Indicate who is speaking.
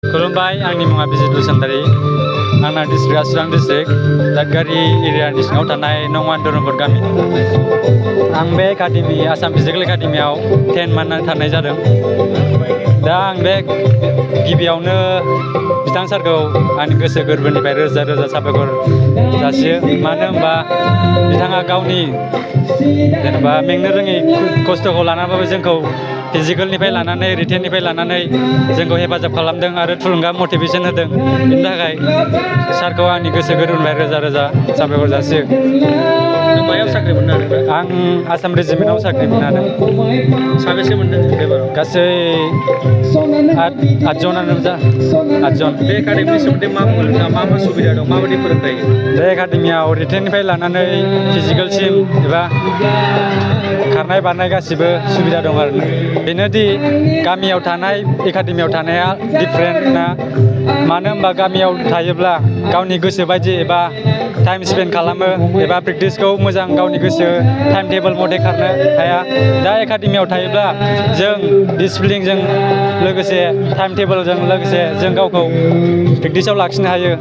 Speaker 1: खुलुमबाय, आंनि मुङा बिजित बसुमतारी। आंना डिस्ट्रिक्टआ चिरां डिस्ट्रिक्ट, दादगारि एरियानि सिङाव थानाय नं 1 धरमपुर गामि। आं बे एकाडेमि आसाम फिजिकेल एकाडेमियाव 10 मान्थ थानाय जादों। दा आं बे गिबियावनो बिथां सारखौ आंनि गोसो गोरबोनिफ्राय रोजा रोजा साबायखर जासियो। मानो होनबा बिथाङा गावनि जेनेबा मेंनो रोङै खस्थ'खौ लानानैबाबो जोंखौ फिजिकेलनिफ्राय लानानै रिटेननिफ्राय लानानै जोंखौ हेफाजाब खालामदों आरो थुलुंगा मटिभेसन होदों। बेनि थाखाय सारखौ आंनि गोसो गोरबोनिफ्राय रोजा रोजा साबायखर जासियो।
Speaker 2: नों मायाव साख्रि मोननो हादों?
Speaker 1: आं आसाम रेजिमेन्टआव साख्रि मोननो हादों।
Speaker 2: साबेसे मोनदों एबाराव?
Speaker 1: गासै 8 जनानो जा 8 जन।
Speaker 2: बे एकाडेमिनि सोमोन्दै मा बुंनो नोंथाङा? मा मा सुबिदा दं? माबायदि फोरोंथाय?
Speaker 1: बे एकाडेमियाव रिटेननिफ्राय लानानै फिजिकेलसिम एबा खारनाय बारनाय गासिबो सुबिदा दं आरो। बेनोदि गामियाव थानाय एकाडेमियाव थानाया डिफारेन्ट ना। मानो होनबा गामियाव थायोब्ला गावनि गोसो बायदि एबा टाइम स्पेन्ड खालामो एबा प्रेक्टिसखौ मोजां गावनि गोसो टाइम टेबोल मथे खारनो हाया। दा एकाडेमियाव थायोब्ला जों डिसिप्लिनजों लोगोसे टाइम टेबोलजों लोगोसे जों गावखौ प्रेक्टिसाव लाखिनो हायो।